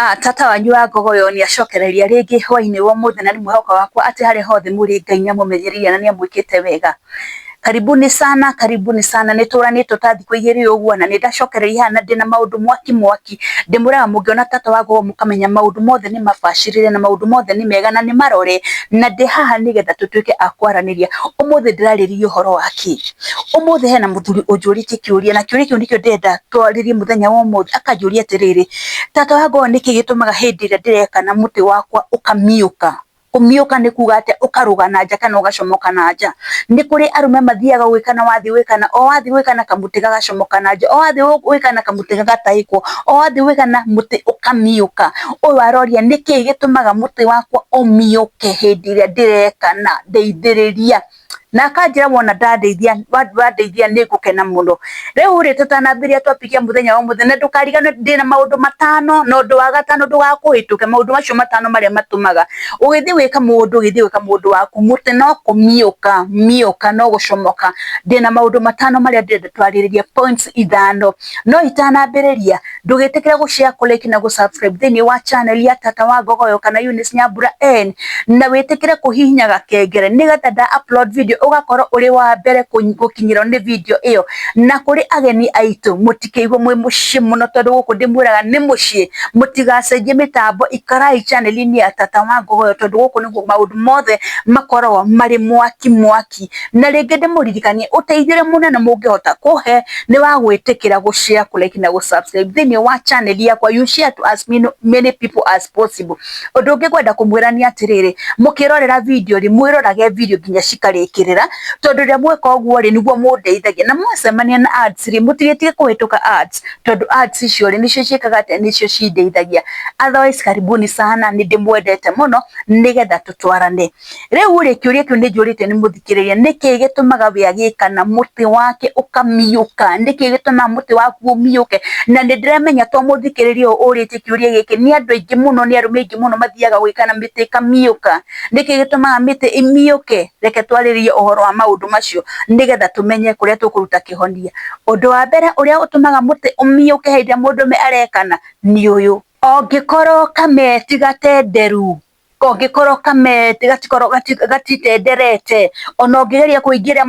Tata wanyu wa Ngogoyo nĩ acokereria rĩngĩ hwainĩ wa ũmũthĩ, na nĩ mwĩhoko wakwa atĩ harĩa hothe mũrĩ Ngai nĩ amũmenyereire na nĩ amwĩkĩte wega. Karibuni sana, karibuni sana. Nĩ tũranĩtwo ta thikũ 2 ũguo, na nĩ ndacokereria haha na ndĩna maũndũ mwaki mwaki. Ndĩmwĩraga mũngĩona tata wa Ngogoyo mũkamenya maũndũ mothe nĩ mabacĩrĩre na maũndũ mothe nĩ mega na nĩ marore, na ndĩ haha nĩgetha tũtuĩke a kwaranĩria. Ũmũthĩ ndĩrarĩrĩria ũhoro wa kĩ? Ũmũthĩ hena mũthuri ũnjũrĩtie kĩũria, na kĩũria kĩu nĩkĩo ndĩrenda twarĩrie mũthenya wa ũmũthĩ. Akanjũria atĩrĩrĩ, "Tata wa Ngogoyo, nĩkĩ gĩtũmaga hĩndĩ ĩrĩa ndĩreka na mũtĩ wakwa ũkamiũka?" Kũmiũka nĩ kuga atĩa? Ũkarũga na nja kana ũgacomoka na nja. Nĩ kũrĩ arũme mathiaga gwĩkana, wathiĩ gwĩkana, o wathiĩ gwĩkana kamũtĩ gagacomoka na nja, o wathiĩ gwĩkana kamũtĩ gagatahĩkwo, o wathiĩ gwĩkana mũtĩ ũkamiũka. Ũyũ aroria nĩkĩ gĩtũmaga mũtĩ wakwa ũmiũke hĩndĩ ĩrĩa ndĩrekana, ndeithĩrĩria. Na akanjĩra wona ndandeithia, wandeithia nĩ ngũkena mũno. Rĩu rĩ, tũtanambĩrĩria topic ya mũthenya wa ũmũthĩ, na ndũkariganĩrwo ndĩna maũndũ 5, na ũndũ wa gatano ndũgakũhĩtũke, maũndũ macio 5 marĩa matũmaga ũgĩthiĩ gwĩka mũndũ, ũgĩthiĩ gwĩka mũndũ waku, mũtĩ no kũmiũka miũka, no gũcomoka. Ndĩna maũndũ 5 marĩa ndĩrenda twarĩrĩrie, points 5. No itanambĩrĩria, ndũgĩtĩkĩre gũ share, kũ like na gũ subscribe thĩinĩ wa channel ya Tata wa Ngogoyo kana Eunice Nyambura N, na wĩtĩkĩre kũhihinya gakengere nĩgetha nda upload video ũgakorwo ũrĩ wa mbere gũkinyĩrwo nĩ video ĩyo. Na kũrĩ ageni aitũ, mũtikĩigue mwĩ mũciĩ mũno, tondũ gũkũ ndĩmwĩraga nĩ mũciĩ. Mũtigacenjie mĩtambo, ikarai channel-inĩ ya Tata wa Ngogoyo, tondũ gũkũ nĩkuo maũndũ mothe makoragwo marĩ mwaki mwaki. Na rĩngĩ ndĩmũririkanie, ũteithio ũrĩa mũnene mũngĩhota kũhe nĩ wa gwĩtĩkĩra gũ share, kũ like na gũ subscribe thĩinĩ wa channel yakwa. You share to as many people as possible. Ũndũ ũngĩ ngwenda kũmwĩra nĩ atĩrĩrĩ, mũkĩrorera video rĩ, mwĩrorage video nginya cikarĩkĩrĩra, tondũ rĩrĩa mweka ũguo rĩ, nĩguo mũndeithagia. Na mwacemania na ads rĩ, mũtigĩtige kũhĩtũka ads, tondũ ads icio rĩ, nĩcio ciĩkaga atĩa? Nĩcio cindeithagia. Otherwise, karibuni sana, nĩ ndĩmwendete mũno, nĩgetha tũtwarane. Rĩu rĩ, kĩũria kĩu nĩ njũrĩtio nĩ mũthikĩrĩria, nĩkĩ gĩtũmaga we agĩka na mũtĩ wake ũkamiũka? Nĩkĩ gĩtũmaga mũtĩ waku ũmiũke? Na nĩ ndĩramenya to mũthikĩrĩria ũyũ ũrĩtie kĩũria gĩkĩ, nĩ andũ aingĩ mũno, nĩ arũme aingĩ mũno mathiaga gwĩka na mĩtĩ ĩkamiũka. Nĩkĩ gĩtũmaga mĩtĩ ĩmiũke? Reke twarĩrĩrie ũhoro wa maũndũ macio nĩgetha tũmenye kũrĩa tũkũruta kĩhonia. Ũndũ wa mbere ũrĩa ũtũmaga mũtĩ ũmiũke hĩndĩ ĩrĩa mũndũrũme arekana nĩ ũyũ: ongĩkorwo kameti gatenderu, kongĩkorwo kameti gatikorwo gatitenderete, ona ũngĩgeria kũingĩria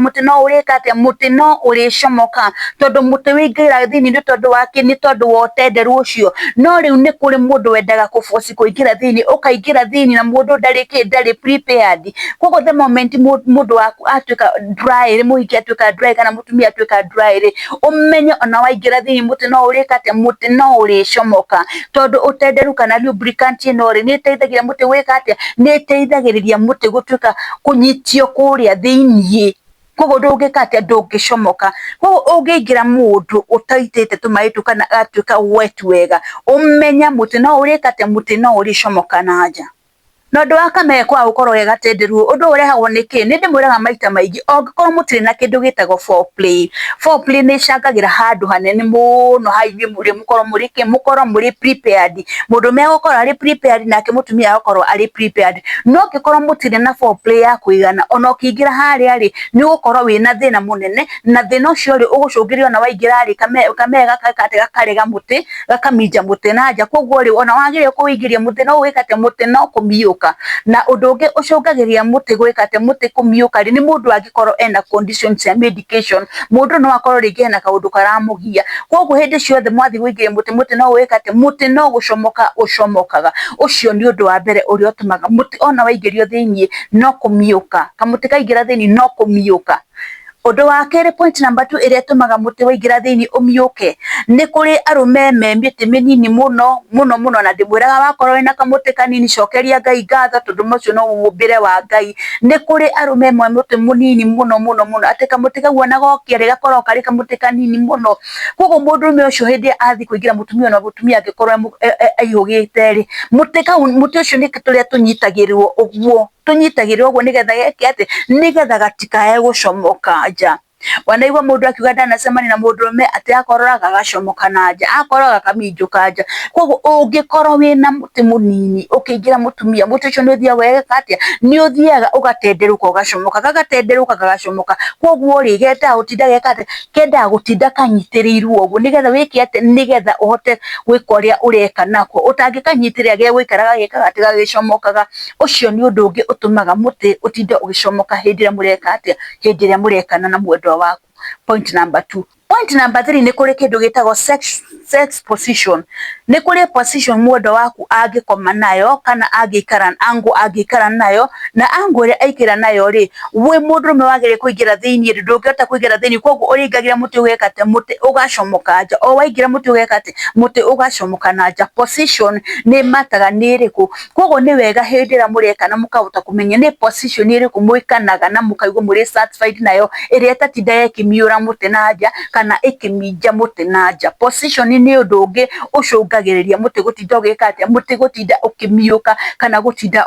mũtĩ no ũrĩka atĩa? Mũtĩ no ũrĩcomoka, tondũ mũtĩ wĩingĩraga thĩinĩ nĩ tondũ wa kĩ? Nĩ tondũ wa ũtenderu ũcio. No rĩu nĩ kũrĩ mũndũ wendaga kũ force kũingĩra thĩinĩ, ũkaingĩra thĩinĩ na mũndũ ndarĩ kĩ? Ndarĩ prepared. Koguo the moment mũndũ waku atuĩka dry rĩ, mũhiki atuĩka dry kana mũtumia atuĩka dry rĩ, ũmenye ona waingĩra thĩinĩ mũtĩ no ũrĩka atĩa? Mũtĩ no ũrĩcomoka, tondũ ũtenderu kana lubricant ĩno rĩ, nĩ ĩteithagia mũtĩ gwĩka atĩa? Nĩ ĩteithagĩrĩria mũtĩ gũtuĩka kũnyitio kũrĩa thĩiniĩ. Koguo ndũngĩka atĩa? Ndũngĩcomoka. Koguo ũngĩingĩra mũndũ ũtaitĩte tũmaĩ tũu kana agatuĩka wet wega, ũmenye mũtĩ no ũrĩka atĩa? Mũtĩ no ũrĩcomoka na nja. Na ũndũ wa kamee kwaga gũkorwo ge gatenderu, ũndũ ũyũ ũrehagwo nĩ kĩ? Nĩ ndĩmwĩraga maita maingĩ, ongĩkorwo mũtirĩ na kĩndũ gĩtagwo foreplay. Foreplay nĩ ĩcangagĩra handũ hanene mũno ha inyuĩ mũrĩ mũkorwo mũrĩ kĩ? Mũkorwo mũrĩ prepared. Mũndũrũme agũkorwo arĩ prepared, nake mũtumia agakorwo arĩ prepared. No angĩkorwo mũtirĩ na foreplay ya kũigana, ona ũkĩingĩra harĩa rĩ, nĩ ũgũkorwo wĩna thĩna mũnene, na thĩna ũcio rĩ, ũgũcũngĩrĩria ona waingĩra rĩ, kamee gaka gakarega mũtĩ, gakaminja mũtĩ na nja. Koguo rĩ, ona wageria kũwĩingĩria mũtĩ no ũgwĩka atĩa? Mũtĩ no kũmiũka. Na ũndũ ũngĩ ũcũngagĩrĩria mũtĩ gwĩka atĩa? Mũtĩ kũmiũka rĩ, nĩ mũndũ angĩkorwo ena condition cia medication. Mũndũ no akorwo rĩngĩ ena kaũndũ karamũgia. Koguo hĩndĩ ciothe mwathiĩ kũingĩria mũtĩ, mũtĩ no ũgwĩka atĩa? Mũtĩ no gũcomoka ũcomokaga. Ũcio nĩ ũndũ wa mbere ũrĩa ũtũmaga mũtĩ ona waingĩrio thĩiniĩ no kũmiũka. Kamũtĩ kaingĩra thĩiniĩ no kũmiũka. Ũndũ wa kerĩ, point number 2, ĩrĩa ĩtũmaga mũtĩ waingĩra thĩiniĩ ũmiũke, nĩ kũrĩ arũme me mĩtĩ mĩnini mũno mũno mũno, na ndĩmwĩraga wakorwo wĩna kamũtĩ kanini, cokeria Ngai ngatho, tondũ ũcio no mũmbĩre wa Ngai. Nĩ kũrĩ arũme me mũtĩ mũnini mũno mũno mũno, atĩ kamũtĩ kau ona gokia rĩ, gakoragwo karĩ kamũtĩ kanini mũno. Koguo mũndũrũme ũcio hĩndĩ ĩrĩa athiĩ kũingĩra mũtumia, ona mũtumia angĩkorwo aihũgĩte rĩ, mũtĩ kau, mũtĩ ũcio nĩ tũrĩa tũnyitagĩrĩrwo ũguo, tũnyitagĩrĩrwo ũguo nĩgetha geke atĩ? Nĩgetha gatikae gũcomoka nja. Wanaigua mũndũ akiuga ndanacemania na mũndũrũme atĩ akororaga agacomoka na nja, akororaga akaminjũka nja. Koguo ũngĩkorwo wĩna mũtĩ mũnini ũkĩingĩra mũtumia, mũtĩ ũcio nĩ ũthiaga ũgeka atĩa? Nĩ ũthiaga ũgatenderũka ũgacomoka, gagatenderũka gagacomoka. Koguo rĩ, gendaga gũtinda geka atĩa? Kendaga gũtinda kanyitĩrĩirwo ũguo nĩgetha wĩke atĩa? Nĩgetha ũhote gwĩka ũrĩa ũreka nako. Ũtangĩkanyitĩrĩra gegũikara gagĩkaga atĩ gagĩcomokaga. Ũcio nĩ ũndũ ũngĩ ũtũmaga mũtĩ ũtinde ũgĩcomoka hĩndĩ ĩrĩa mũreka atĩa? Hĩndĩ ĩrĩa mũrekana na mwendwa waku. Point number 2. Point number 3, nĩ kũrĩ kĩndũ gĩtagwo sex position. Nĩ kũrĩ position mwendwa waku angĩkoma nayo kana angĩikara angle angĩikara nayo, na angle ĩrĩa aikara nayo rĩ, wĩ mũndũrũme wagĩrĩire kũingĩra thĩiniĩ rĩ, ndũngĩhota kũingĩra thĩiniĩ, koguo ũrĩingagĩra mũtĩ ũgeka atĩa? Mũtĩ ũgacomoka nja. O waingĩra mũtĩ ũgeka atĩa? Mũtĩ ũgacomoka na nja. Position nĩ mataga nĩ ĩrĩkũ. Koguo nĩ wega hĩndĩ ĩrĩa mũrekana mũkahota kũmenya nĩ position ĩrĩkũ mwĩkanaga na mũkaigua mũrĩ satisfied nayo, ĩrĩa ĩtatindaga ĩkĩmiũra mũtĩ na nja kana ĩkĩminja mũtĩ na nja. Position nĩ ũndũ ũngĩ ũcũngagĩrĩria mũtĩ gũtinda ũgĩka atĩa? Mũtĩ gũtinda ũkĩmiũka kana gũtinda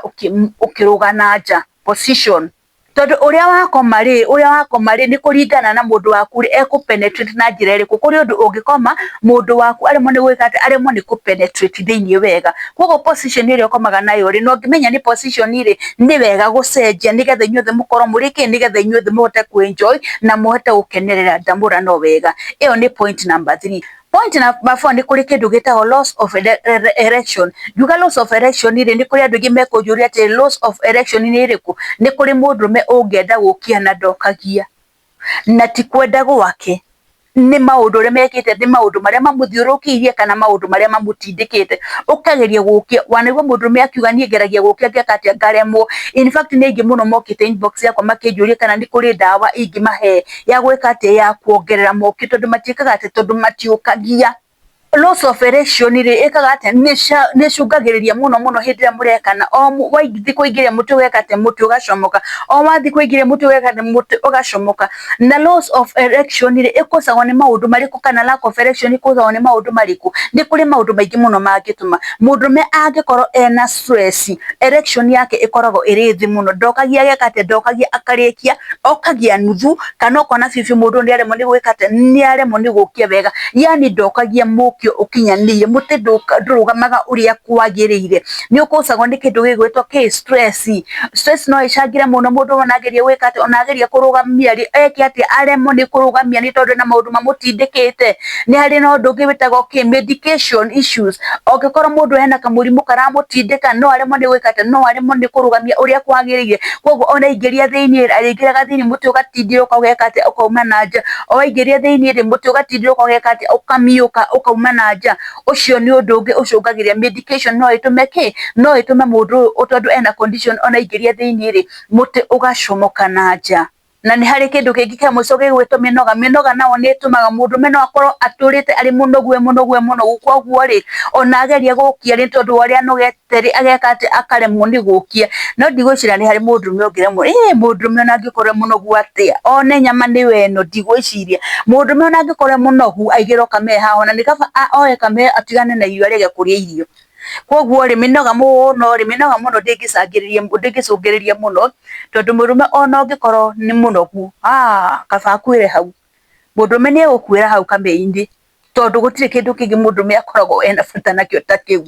ũkĩrũga na nja. Position. Tondũ ũrĩa wakoma rĩ, ũrĩa wakoma rĩ, nĩ kũringana na mũndũ waku rĩ, ekũ penetrate na njĩra ĩrĩkũ. Kũrĩ ũndũ ũngĩkoma mũndũ waku aremwo nĩ gwĩka atĩa? Aremwo nĩ kũ penetrate thĩiniĩ wega. Koguo position ĩrĩa ũkomaga nayo rĩ, na ũngĩmenya nĩ position rĩ, nĩ wega gũcenjia nĩgetha inyuothe mũkorwo mũrĩ kĩ, nĩgetha inyuothe mũhote kũ enjoy na mũhote gũkenerera ndamũrano wega. Ĩyo nĩ point number 3. Point number 4, nĩ kũrĩ kĩndũ gĩtagwo loss of erection. Ngiuga loss of erection rĩ, nĩ kũrĩ andũ aingĩ mekũnjũria atĩ loss of erection nĩ ĩrĩkũ. Nĩ kũrĩ mũndũrũme ũngĩenda gũkia na ndokagia, na ti kwenda gwake, nĩ maũndũ ũrĩa mekĩte, nĩ maũndũ marĩa mamũthiũrũrũkĩirie kana maũndũ marĩa mamũtindĩkĩte. Ũkageria gũkia, wanaigua mũndũrũme akiuga niĩ ngeragia gũkia ngeka atĩa? Ngaremwo. In fact nĩ aingĩ mũno mokĩte inbox yakwa makĩnjũria kana nĩ kũrĩ ndawa ingĩmahe ya gwĩka atĩa, ya kuongerera mokio, tondũ matiĩkaga atĩa? Tondũ matiũkagia. Loss of erection rĩ, ĩkaga atĩa? Nĩ ĩcũngagĩrĩria mũno mũno hĩndĩ ĩrĩa mũrekana. O wathiĩ kũingĩria mũtĩ ũgeka atĩa? Mũtĩ ũgacomoka. O wathiĩ kũingĩria mũtĩ ũgeka atĩa? Mũtĩ ũgacomoka. Na loss of erection rĩ, ĩkosagwo nĩ maũndũ marĩkũ kana lack of erection ĩkosagwo nĩ maũndũ marĩkũ? Nĩ kũrĩ maũndũ maingĩ mũno mangĩtũma mũndũrũme angĩkorwo ena stress, erection yake ĩkoragwo ĩrĩ thĩ mũno. Ndokagia ageka atĩa? Ndokagia akarĩkia, okagia nuthu, kana ũkona biũ mũndũ nĩ aremwo nĩ gwĩka atĩa? Nĩ aremwo nĩ gũkia wega. Yani ndokagia mũkio ũkinyanĩire, mũtĩ ndũrũgamaga ũrĩa kwagĩrĩire. Nĩ ũkosagwo nĩ kĩndũ gĩgwĩtwo kĩ? Stress. Stress no ĩcangĩre mũno mũndũ ona ageria gwĩka atĩa, ona ageria kũrũgamia rĩ, eke atĩa? Aremwo nĩ kũrũgamia nĩ tondũ ena maũndũ mamũtindĩkĩte. Nĩ harĩ na ũndũ ũngĩ wĩtagwo kĩ? Medication issues. Angĩkorwo mũndũ ena kamũrimũ karamũtindĩka, no aremwo nĩ gwĩka atĩa? No aremwo nĩ kũrũgamia ũrĩa kwagĩrĩire. Koguo ona aingĩria thĩiniĩ, arĩingĩraga thĩiniĩ mũtĩ ũgatindirũka ũgeka atĩa? Ũkauma na nja. O waingĩria thĩiniĩ rĩ, mũtĩ ũgatindirũka ũgeka atĩa? Ũkamiũka ũkauma na nja. Ũcio nĩ ũndũ ũngĩ ũcũngagĩrĩria. Medication no ĩtũme kĩ? No ĩtũme mũndũ ũyũ tondũ ena condition ona aingĩria thĩiniĩ rĩ, mũtĩ ũgacomoka na nja. Na nĩ harĩ kĩndũ kĩngĩ kĩa mũico gĩgwĩtwo mĩnoga. Mĩnoga nayo nĩ ĩtũmaga mũndũrũme no akorwo atũrĩte arĩ mũnogu e mũnogu e mũnogu, koguo rĩ, ona ageria gũkia rĩ, tondũ wa ũrĩa anogete rĩ, ageka atĩa? Akaremwo nĩ gũkia. No ndigwĩciria nĩ harĩ mũndũrũme ũngĩremwo. Ĩ mũndũrũme ona angĩkorwo e mũnogu atĩa, one nyama nĩyo ĩno, ndigwĩciria. Mũndũrũme ona angĩkorwo e mũnogu aigĩrwo kamee haha, ona nĩ kaba oe kamee atigane na irio arege kũrĩa irio. Koguo rĩ, mĩnoga mũno rĩ, mĩnoga mũno ndĩngĩcangĩrĩria, ndĩngĩcũngĩrĩria mũno, tondũ mũndũrũme ona ũngĩkorwo nĩ mũnogu, kaba akuĩre hau. Mũndũrũme nĩ egũkuĩra hau kamee-inĩ, tondũ gũtirĩ kĩndũ kĩngĩ mũndũrũme akoragwo ena bata nakĩo ta kĩu.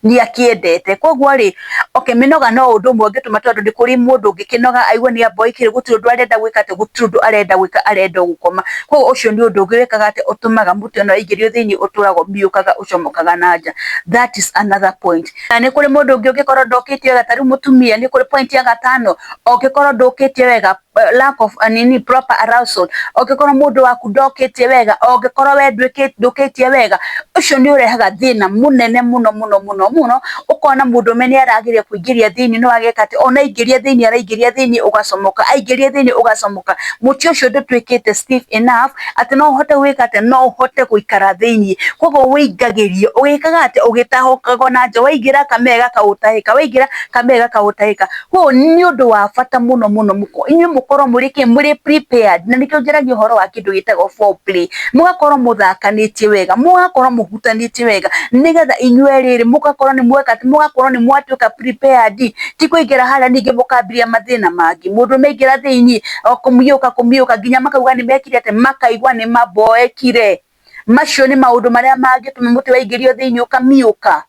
Nĩ akĩendete. Koguo rĩ, okay, mĩnoga no ũndũ ũmwe ũngĩtũma, tondũ nĩ kũrĩ mũndũ ũngĩkĩnoga aigue nĩ amboekire, gũtirĩ ũndũ arenda gwĩka atĩ, gũtirĩ ũndũ arenda gwĩka, arenda o gũkoma. Koguo ũcio nĩ ũndũ ũngĩ wĩkaga atĩ, ũtũmaga mũtĩ ona waingĩrio thĩiniĩ ũtũraga ũmiũkaga ũcomokaga na nja. That is another point. Na nĩ kũrĩ mũndũ ũngĩ ũngĩkorwo ndokĩtie wega, ta rĩu mũtumia, nĩ kũrĩ point ya gatano, ũngĩkorwo ndũkĩtie wega, lack of nini proper arousal, ũngĩkorwo mũndũ waku ndokĩtie wega, ũngĩkorwo we ndũkĩtie wega, ũcio nĩ ũrehaga thĩna mũnene mũno mũno mũno mũno. Ũkona mũndũrũme nĩ arageria kũingĩria thĩiniĩ no ageka atĩ, ona aingĩria thĩiniĩ, araingĩria thĩiniĩ ũgacomoka, aingĩria thĩiniĩ ũgacomoka. Mũtĩ ũcio ndũtuĩkĩte stiff enough atĩ no ũhote gwĩka atĩ, no ũhote gũikara thĩiniĩ. Koguo wĩingagĩrio ũgĩkaga atĩ, ũgĩtahũkagwo na nja, waingĩra kamee gakaũtahĩka, waingĩra kamee gakaũtahĩka. Koguo nĩ ũndũ wa bata mũno mũno inyuĩ Mũkorwo mũrĩ kĩ? Mũrĩ prepared. Na nĩkĩo njaragia ũhoro wa kĩndũ gĩtagwo foreplay, mũgakorwo mũthakanĩtie wega, mũgakorwo mũhutanĩtie wega, nĩgetha inyuĩ rĩrĩ mũgakorwo nĩ mweka, mũgakorwo nĩ mwatuĩka prepared. Ti kũingĩra harĩa ningĩ mũkambĩrĩria mathĩna mangĩ. Mũndũ maingĩra thĩiniĩ o kũmiũka kũmiũka nginya makauga nĩ mekire atĩ, makaigua nĩ maboekire. Macio nĩ maũndũ marĩa mangĩtũma mũtĩ waingĩrio thĩiniĩ ũkamiũka.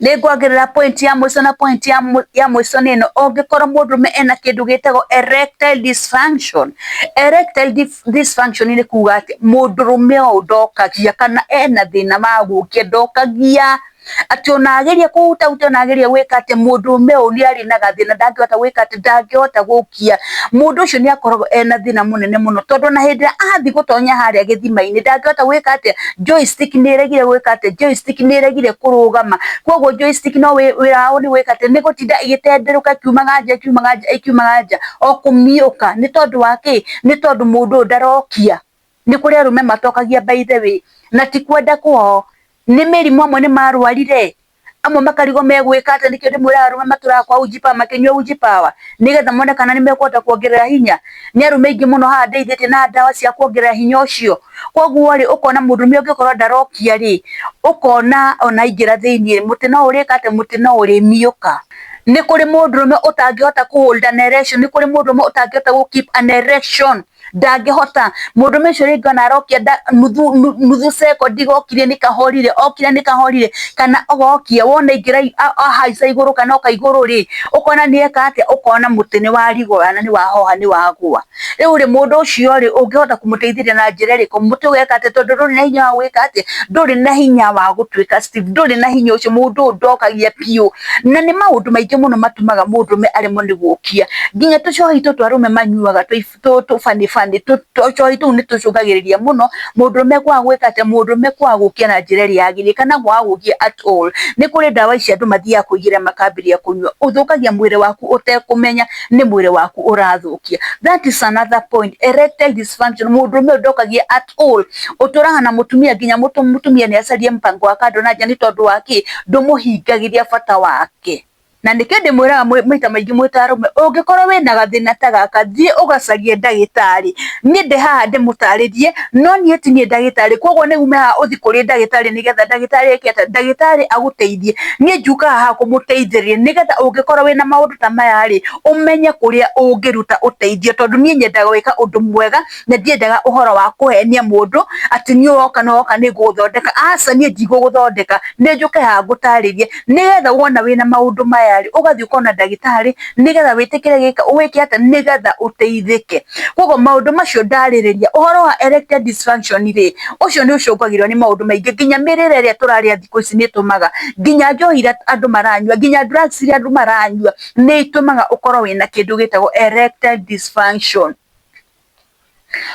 Nĩ ngwongerera point ya mũico, na point ya mũico nĩ ĩno: ũngĩkorwo mũndũrũme ena kĩndũ gĩtagwo erectile dysfunction. Erectile dysfunction nĩ kuga atĩ mũndũrũme ũyũ ndokagia, kana ena thĩna wa gũkia, ndokagia, atĩ ona ageria kũhutahutia, ona ageria gwĩka atĩ, mũndũrũme ũyũ nĩ arĩ na gathĩna, ndangĩhota gwĩka atĩ, ndangĩhota gũkia. Mũndũ ũcio nĩ akoragwo ena thĩna mũnene mũno, tondũ ona hĩndĩ ĩrĩa athiĩ gũtonya harĩa gĩthima-inĩ, ndangĩhota gwĩka atĩa, joystick nĩ ĩregire gwĩka atĩa, joystick nĩ ĩregire kũrũgama. Koguo joystick no wĩra wao nĩ gwĩka atĩ, nĩ gũtinda ĩgĩtenderũka, ĩkiumaga nja, ĩkiumaga nja, ĩkiumaga nja, o kũmiũka. Nĩ tondũ wa kĩ? Nĩ tondũ mũndũ ũyũ ndarokia. Nĩ kũrĩ arũme matokagia, by the way, na ti kwenda kwao, nĩ mĩrimũ. Amwe nĩ marwarire, amwe makarigwo megwĩka atĩa. Nĩkĩo ndĩmwĩraga arũme matũraga kwa Uji Power, makĩnyua Uji Power, nĩgetha mone kana nĩ mekũhota kuongerera hinya. Nĩ arũme aingĩ mũno haha ndeithĩtie na ndawa cia kuongerera hinya ũcio. Koguo rĩ, ũkona mũndũrũme ũngĩkorwo ndarokia rĩ, ũkona ona aingĩra thĩiniĩ, mũtĩ no ũrĩka atĩ, mũtĩ no ũrĩmiũka. Nĩ kũrĩ mũndũrũme ũtangĩhota kũ hold an erection, nĩ kũrĩ mũndũrũme ũtangĩhota gũ keep an erection, ndangĩhota. Mũndũrũme ũcio rĩngĩ ona arokia nuthu nuthu sekondi, gokire nĩ kahorire, okire nĩ kahorire, kana ogokia wona ingĩra ahaica igũrũ kana oka igũrũ rĩ, ũkona nĩ eka atĩa, ũkona mũtĩ nĩ warigũra na nĩ wahoha, nĩ wagũa. Rĩu rĩ, mũndũ ũcio rĩ, ũngĩhota kũmũteithĩrĩria na njĩra ĩrĩkũ? Mũtĩ ũgeka atĩa? Tondũ ndũrĩ na hinya wa gwĩka atĩa, ndũrĩ na hinya wa gũtuĩka stiff, ndũrĩ na hinya ũcio, mũndũ ũyũ ndokagia biũ. Na nĩ maũndũ maingĩ mũno matũmaga mũndũrũme aremwo nĩ gũkia, nginya tũcohi tũtũ arũme manyuaga, tũbani bani, tũcohi tũu nĩ tũcũngagĩrĩria mũno mũndũrũme kwaga gwĩka atĩa, mũndũrũme kwaga gũkia na njĩra ĩrĩa yagĩrĩire, kana kwaga gũkia at all. Nĩ kũrĩ ndawa ici andũ mathiaga kũigĩra, makambĩrĩria kũnyua, ũthũkagia mwĩrĩ waku ũtekũmenya nĩ mwĩrĩ waku ũrathũkia. That is another point, erectile dysfunction. Mũndũrũme ũyũ ndokagia at all, ũtũraga na mũtumia nginya mũtumia nĩ acarie mpango wa kando na nja. Nĩ tondũ wa kĩ? Ndũmũhingagĩria bata wake. Na nĩkĩo ndĩmwĩraga maita maingĩ, mwĩ ta arũme, ũngĩkorwo wĩna gathĩna ta gaka, thiĩ ũgacarie ndagĩtarĩ. Niĩ ndĩ haha ndĩmũtarĩrie, no niĩ ti niĩ ndagĩtarĩ. Koguo nĩ ume haha ũthiĩ kũrĩ ndagĩtarĩ, nĩgetha ndagĩtarĩ eke atĩa? Ndagĩtarĩ agũteithie. Niĩ njukaga haha kũmũteithĩrĩria, nĩgetha ũngĩkorwo wĩna maũndũ ta maya rĩ, ũmenye kũrĩa ũngĩruta ũteithio, tondũ niĩ nyendaga gwĩka ũndũ mwega na ndiendaga ũhoro wa kũhenia mũndũ atĩ niĩ woka na woka nĩ ngũgũthondeka. Aca, niĩ ndigũgũthondeka, nĩ njũke haha ngũtarĩrie, nĩgetha wona wĩna maũndũ maya rĩ, ũgathiĩ ũkona ndagĩtarĩ, nĩgetha wĩtĩkĩre gĩka wĩke atĩa, nĩgetha ũteithĩke. Koguo maũndũ macio ndarĩrĩria ũhoro wa erectile dysfunction rĩ, ũcio nĩ ũcũngagĩrĩrio nĩ maũndũ maingĩ, nginya mĩrĩre ĩrĩa tũrarĩa thikũ ici nĩ ĩtũmaga, nginya njohi iria andũ maranyua, nginya drugs iria andũ maranyua nĩ itũmaga ũkorwo wĩna kĩndũ gĩtagwo erectile dysfunction.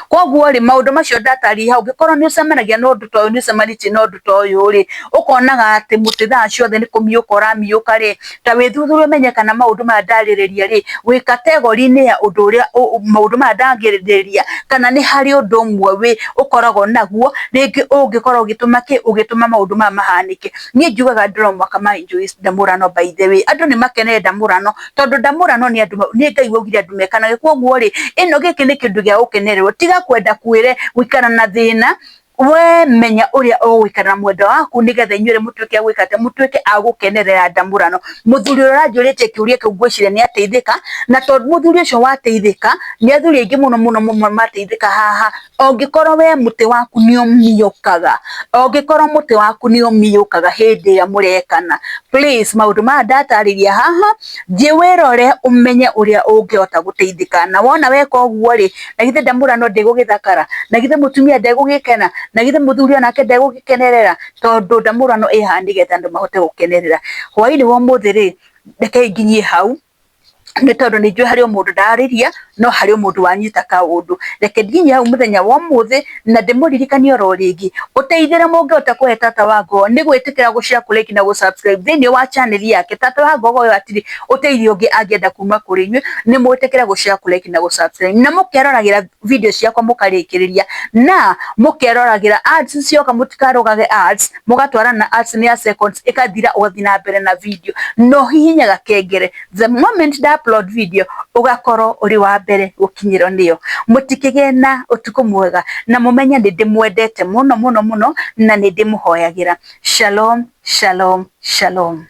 Koguo rĩ, maũndũ macio ndatarĩria hau, ũngĩkorwo nĩ ũcemanagia na ũndũ ta ũyũ, nĩ ũcemanĩtie na ũndũ ta ũyũ rĩ, ũkonaga atĩ mũtĩ thaa ciothe nĩ kũmiũka ũramiũka rĩ, ta wĩthuthurie ũmenye kana maũndũ maya ndarĩrĩria rĩ, wĩ category-inĩ ya ũndũ ũrĩa maũndũ maya ndagĩrĩria, kana nĩ harĩ ũndũ ũmwe wĩ ũkoragwo naguo rĩngĩ ũngĩkorwo ũgĩtũma kĩ, ũgĩtũma maũndũ maya mahanĩke. Niĩ njugaga andũ no mũhaka ma enjoy ndamũrano. By the way, andũ nĩ makenere ndamũrano, tondũ ndamũrano nĩ andũ, nĩ Ngai waugire andũ mekanage. Koguo rĩ, ĩno gĩkĩ nĩ kĩndũ gĩa gũkenererwo. Tiga kwenda kwĩre gũikara na thĩna, we menya ũrĩa ũgũikara na mwendwa waku, nĩgetha inyuĩ mũtuĩke a gwĩka atĩa? Mũtuĩke a gũkenerera ndamũrano. Mũthuri ũrĩa ũranjũrĩtie kĩũria kĩu, ngwĩciria nĩ ateithĩka, na tondũ mũthuri ũcio wateithĩka, nĩ athuri aingĩ mũno mũno mũno mateithĩka haha. Ũngĩkorwo we mũtĩ waku nĩ ũmiũkaga, ũngĩkorwo mũtĩ waku nĩ ũmiũkaga hĩndĩ ĩrĩa mũrekana, please, maũndũ maya ndatarĩria haha, thiĩ wĩrore ũmenye ũrĩa ũngĩhota gũteithĩka. Na wona weka ũguo rĩ, na githĩ ndamũrano ndĩgũgĩthakara? Na githĩ mũtumia ndegũgĩkena? Na githĩ mũthuri onake ndegũgĩkenerera? Tondũ ndamũrano ĩ haha nĩgetha andũ mahote gũkenerera. Hwaĩ-inĩ wa ũmũthĩ rĩ, rekei nginyie hau, nĩ tondũ nĩ njũĩ harĩ o mũndũ ndarĩria, no harĩ o mũndũ wanyita kaũndũ. Reke nginyie hau mũthenya wa ũmũthĩ, na ndĩmũririkanie oro rĩngĩ, ũteithĩre mũngĩhota kũhe Tata wa Ngogo nĩ gwĩtĩkĩra gũ share, kũ like na gũ subscribe thĩinĩ wa channel yake. Tata wa Ngogo ũyũ hatirĩ ũteithio ũngĩ angĩenda kuma kũrĩ inyuĩ, nĩ mwĩtĩkĩre gũ share, kũ like na gũ subscribe, na mũkeroragĩra video ciakwa mũkarĩkĩrĩria, na mũkeroragĩra ads cioka, mũtikarũgage ads, mũgatwarana na ads nĩ ya seconds, ĩkathira, ũgathiĩ na mbere na video. No hihinya gakengere the moment nda upload video ũgakorwo ũrĩ wa mbere gũkinyĩrwo nĩyo. Mũtikĩgĩe na ũtukũ mwega na mũmenye nĩ ndĩmwendete mũno mũno mũno na nĩ ndĩmũhoyagĩra. Shalom, shalom, shalom.